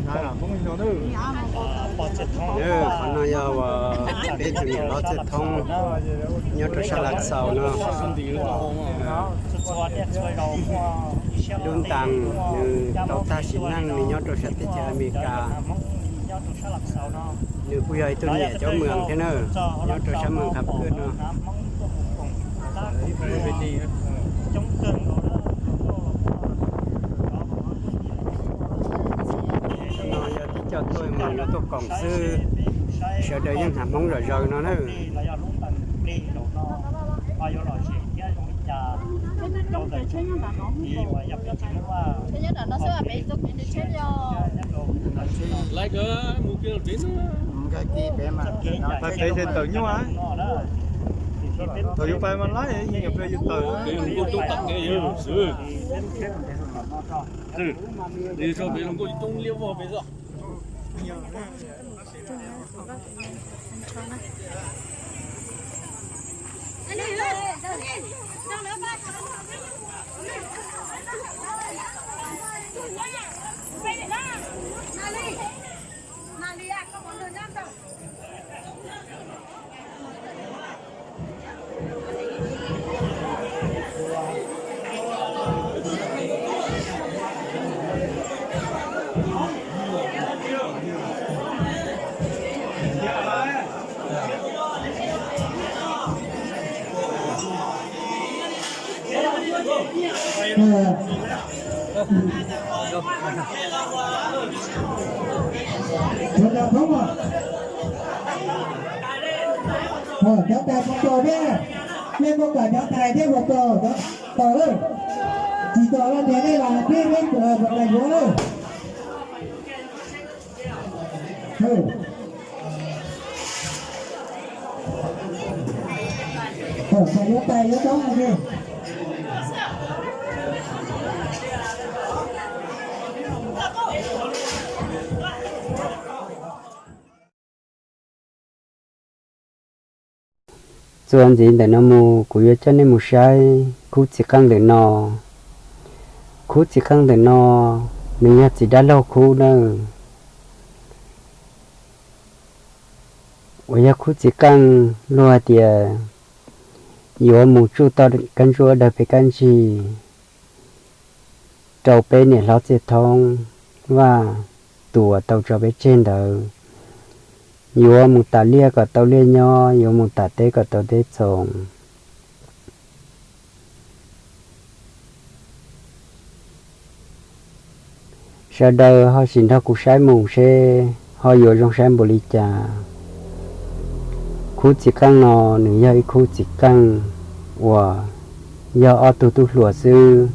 Qhov no yog peb tus niam hlob Txiaj Thoob nyob rau sab Lav Xaus no. Lub ntees nws tau tag sim neej, nws nyob rau sab teb chaws Amelikas. Nws kuj yog ib tug niam cov moos thiab na, nyob rau sab moos Khav Kwj no. No yog tib co tuaj mus yuav tuaj koom xwb, sawv daws yeej hnav Hmoob zom zaws no na. Lawv pem ces tawm nyuaj, thaum yus pais mas laib, yus pem yus tawm. Cov tais puas tau thiab? Nej muaj kam cov tais thiab puas tau? Tau lawm. Tsis tau los tias nej los peb peb puas kam yuav lawm. Tau yuav tais yuav toob no. Txuas ntxiv ntawm no mus kuv yuav coj nej mus saib khub txiv qeej ntawm no. Khub txiv qeej ntawm no nws yog txiv dab laug khub na. Uas yog khub txiv qeej luag hais tias yuav mus tsuj tau kab ntsuab dawb pes kab ntsig rau peb niam hlob Txiaj Thoob Vaj, tus uas tau tso peb tseg ntawd. Yuav mus tas liaj kom tau liaj nyob, yuav mus tas teb kom tau teb txoos. Sawv daws ho sim nrog kuv saib mus seb ho yuav zoo saib npaum li cas. Khub txiv qeej no nws yog ib khub txiv qeej uas yog ob tug tub hluas xwb.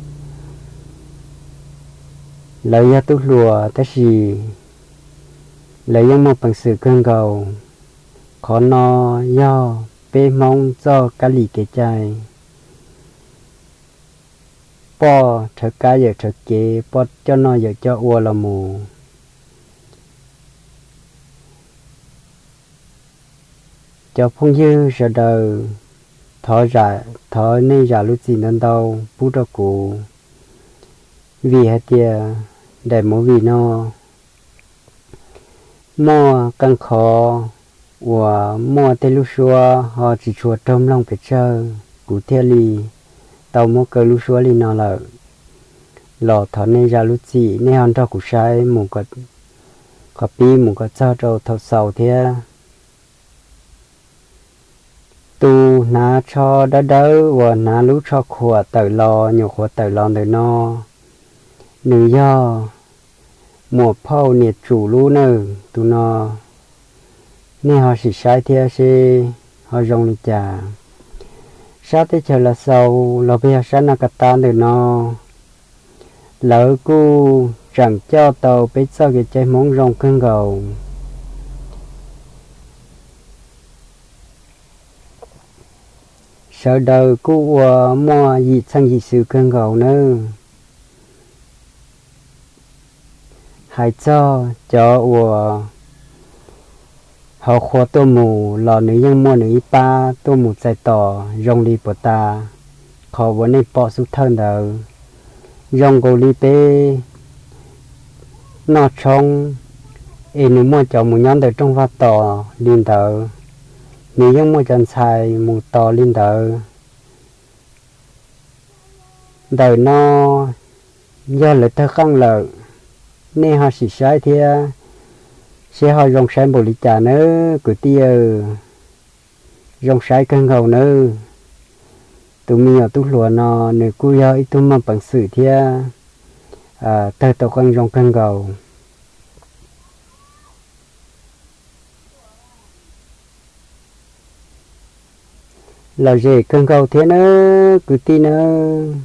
Lawv yog tub hluas tab sis lawv yeej muaj peev xwm kawg nkaus. Qhov no yog peb Hmoob txoj kab li kev cai, poj rhawv kab yawm rhawv kev, poj coj noj yawm coj ua los mus. Cov phooj ywg sawv daws, thov, thov nej zam lub txim ntau ntau pub rau kuv, vim hais tias daim movie no muaj qee qhov uas muaj tej lub suab ho tsis tshua raug mloog pes tsawg, kuv thiaj li tau muab kaw lub suab li no lawm. Los thov nej zam lub txim, nej ho nrog kuv saib mus qhov pib mus kom txog rau thaum xaus thiab. Tus hnav tsho dawb dawb uas hnav lub tsho khuam tawm los nyuam qhuav tawm los ntawm no, nws yog muam phauj niam tsum lub nawb. Tus no nej ho sim saib thiab seb ho zoo li cas. Sab teb chaws Lav Xaus los peb yog sab Naj Kas Tas ntawm no, lawv kuj tseem coj tau peb txoj kev cai Hmoob zoo kawg nkaus. Sawv daws kuj ua muaj yim txheej yim xwm kawg nkaus nawb. Hais txog cov uas hauv qhua tuaj mus los nws yeej muaj nws ib pab tuaj mus txais tos zoo li puas tas qhov uas nej pom xub thawj ntawd. Zoo nkaus li peb noj tshoob, es nws muaj cov mus nyob ntawm rooj vag tos li ntawd, nws yeej muaj cov ntxhais mus tos li ntawd. Ntawm no yog lawv tawg qeej lawm, nej ho sim saib thiab seb ho zoo saib npaum li cas nawb kwv tij. Zoo saib kawg nkaus nawb. Tus me nyuam tub hluas no nws kuj yog ib tug muaj peev xwm thiab tawg tau qeej zoo kawg nkaus. Lom zem kawg nkaus thiab nawb kwv tij nawb.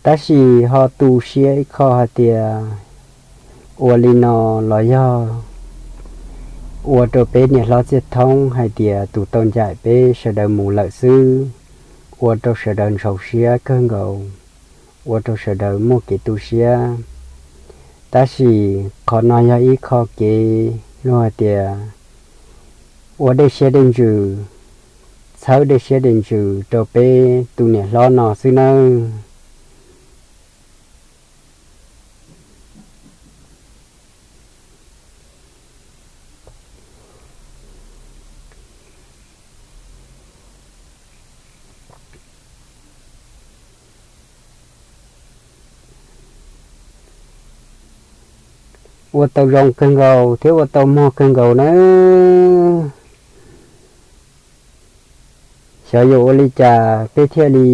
Tab sis ho tu siab ib qho hais tias ua li no los yog ua rau peb niam hlob txiaj thoob hais tias tus tau ncaim peb sawv daws mus lawm xwb, ua rau sawv daws ntxhov siab kawg nkaus, ua rau sawv daws muaj kev tu siab. Tab sis qhov no yog ib qho kev luag hais tias ua dej siab dej ntsws, txhawb dej siab dej ntsws rau peb tus niam hlob no xwb nawb. Ua tau zoo kawg nkaus thiab ua tau muag kawg nkaus nawb. Xyov yuav ua li cas peb thiaj li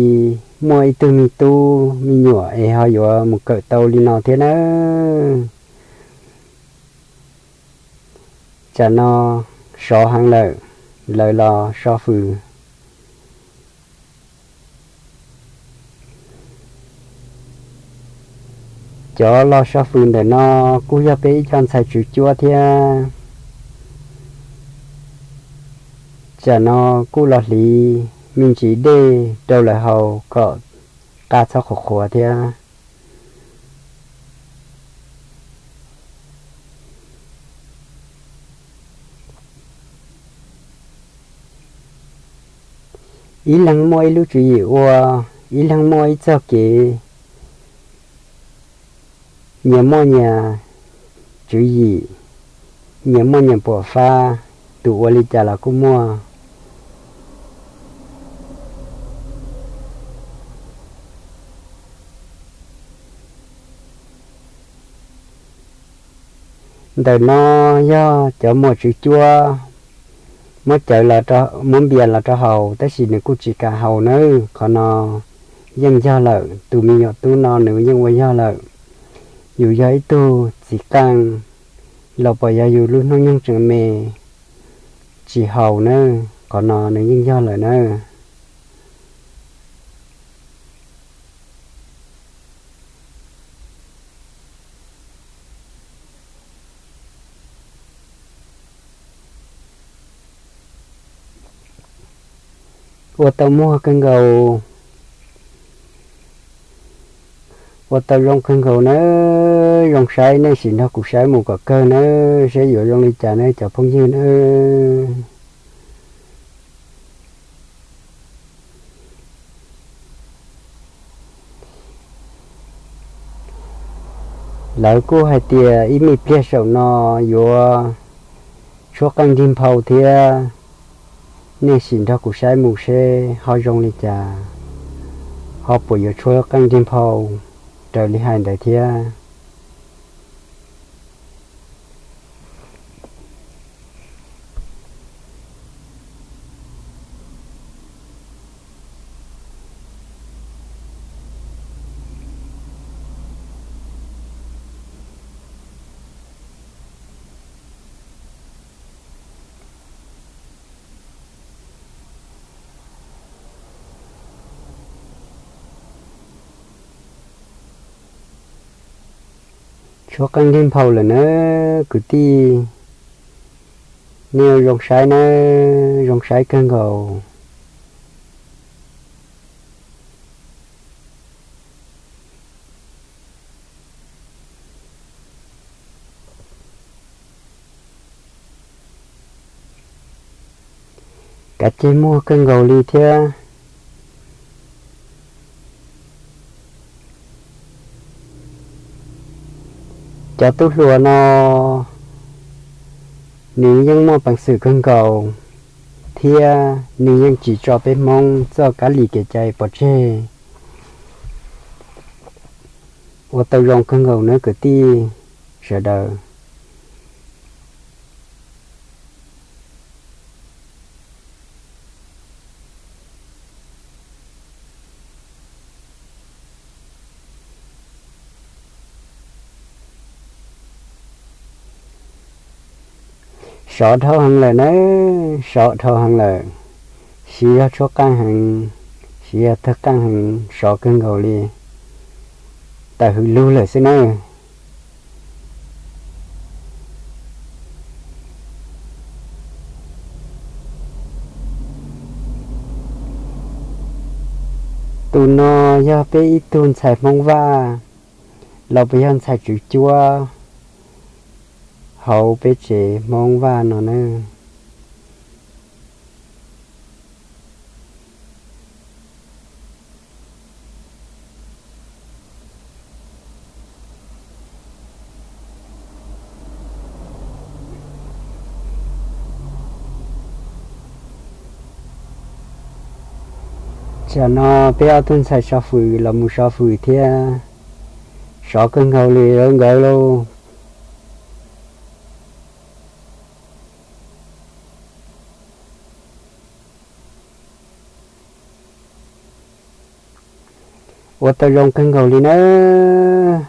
muaj ib tug me tub me nyuam es ho yuav mus kawm tau li no thiab nawb. Tsam no sov heev lawm, lawv los so fws. Cov los so fws ntawm no kuj yog peb ib co ntxhais tswv cuab thiab. Tsam no kuj los hliv me ntsis dej rau lawv haus kom qa txhob qhuav qhuav thiab. Ib leeg muaj ib lub tswv yim ua, ib leeg muaj ib txoj kev, nyias muaj nyias tswv yim, nyias muaj nyias puas fab, tus ua li cas los kuj muaj. Ntawm no yog cov muam tswv cuab muab cawv, muab npias los rau haus tab sis nws kuj tsis kam haus nawb. Qhov no yeej yog lawm, tus me nyuam tub no nws yeej ua yog lawm. Yus yog ib tug txiv qeej los pom yog yus lub hnub nyoog tseem me tsis haus nawb, qhov no nws yeej yog lawm nawb. Ua tau muag kawg nkaus, ua tau zoo kawg nkaus nawb. Zoo saib nej sim nrog kuv saib mus kom kawg nawb, saib yuav zoo li cas nawb cov phooj ywg nawb. Lawv kuj hais tias ib me pliag saum no yuav tshuab qeej nrig nphau thiab. Nej sim nrog kuv saib mus seb ho zoo li cas, ho puas yuav tshuab qeej nrig nphau raws li hais ntawd thiab. Tshuab qeej nrig nphau lawm nawb kwv tij, nej zoo saib nawb, zoo saib kawg nkaus. Kav ceg muag kawg nkaus li thiab. Cov tub hluas no nws yeej muaj peev xwm kawg nkaus, thiab nws yeej tsis tso peb Hmoob txoj kab li kev cai pov tseg. Ua tau zoo kawg nkaus nawb kwv tij sawv daws. Sov dhau heev lawm na, sov dhau heev lawm. Siv zog tshuab qeej heev, siv zog tawg qeej heev, sov kawg nkaus li. Tawm hws lug lawm xwb na. Tus no yog peb ib tug ntxhais Hmoob Vaj los puas yog ntxhais tswv cuab hauv peb tsev Hmoob Vaj no na. Tsam no peb ob tug ntxhais sov fwm los mus sov fwm thiab, sov kawg nkaus li rau nkawd lauj. Ua tau zoo kawg nkaus li nawb.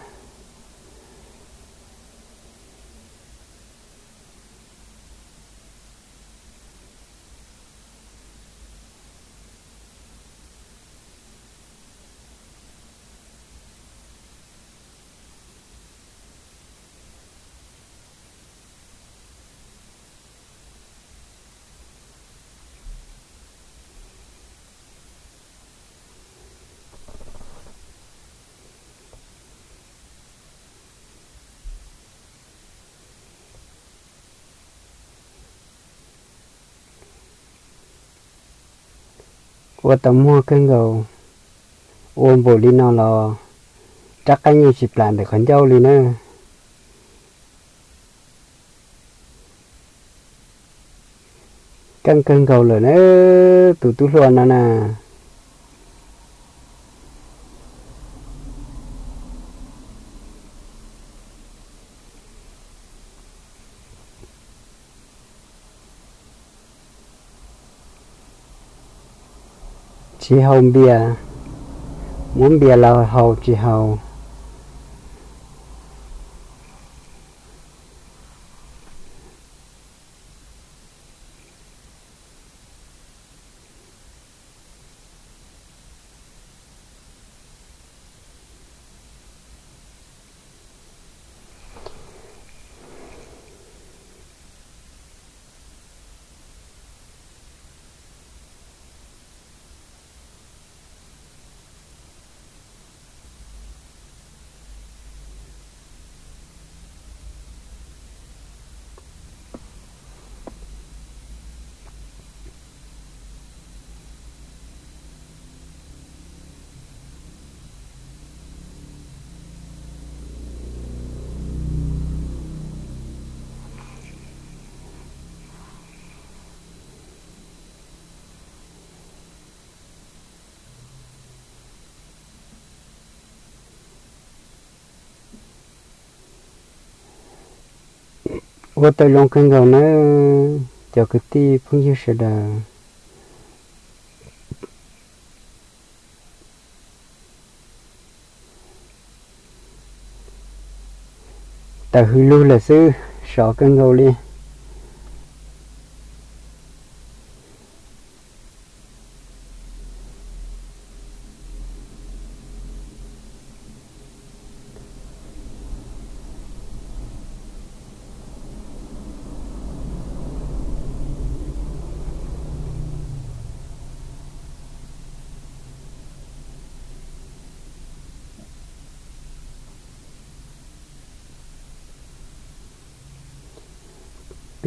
Ua tau muag kawg nkaus, ua npaum li no los rab qeej yeej tsis plam ntawm qhov ncauj li na. Keej kawg nkaus lawm na, tus tub hluas no na. Tsis haus npias, muab npias los haus tsis haus. Ua tau zoo kawg nkaus nawb cov kwv tij phooj ywg sawv daws. Tawm hws lug lawm xwb, sov kawg nkaus li.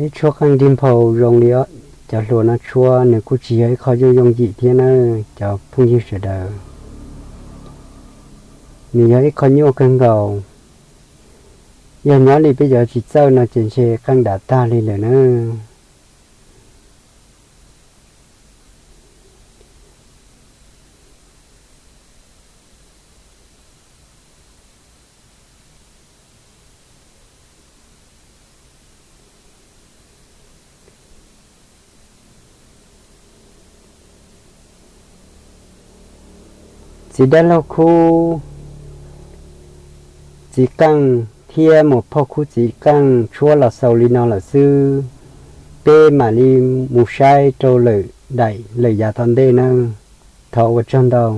Peb tshuab qeej dig nphau zoo li cov hluas no tshuab nws kuj tsis yog ib qho yooj yooj yim thiab na cov phooj ywg sawv daws. Nws yog ib qho nyuaj kawg nkaus. Yog nyob li peb cov tsis txawj no ces ntshe qeej dav tag li lawm na. Txiv dab laug khub txiv qeej thiab muam phauj khub txiv qeej tshuab los xaus li no lawm xwb. Peb mam li mus saib rau lwm daim lwm yav tom ntej nawb. Thov ua tsaug ntau.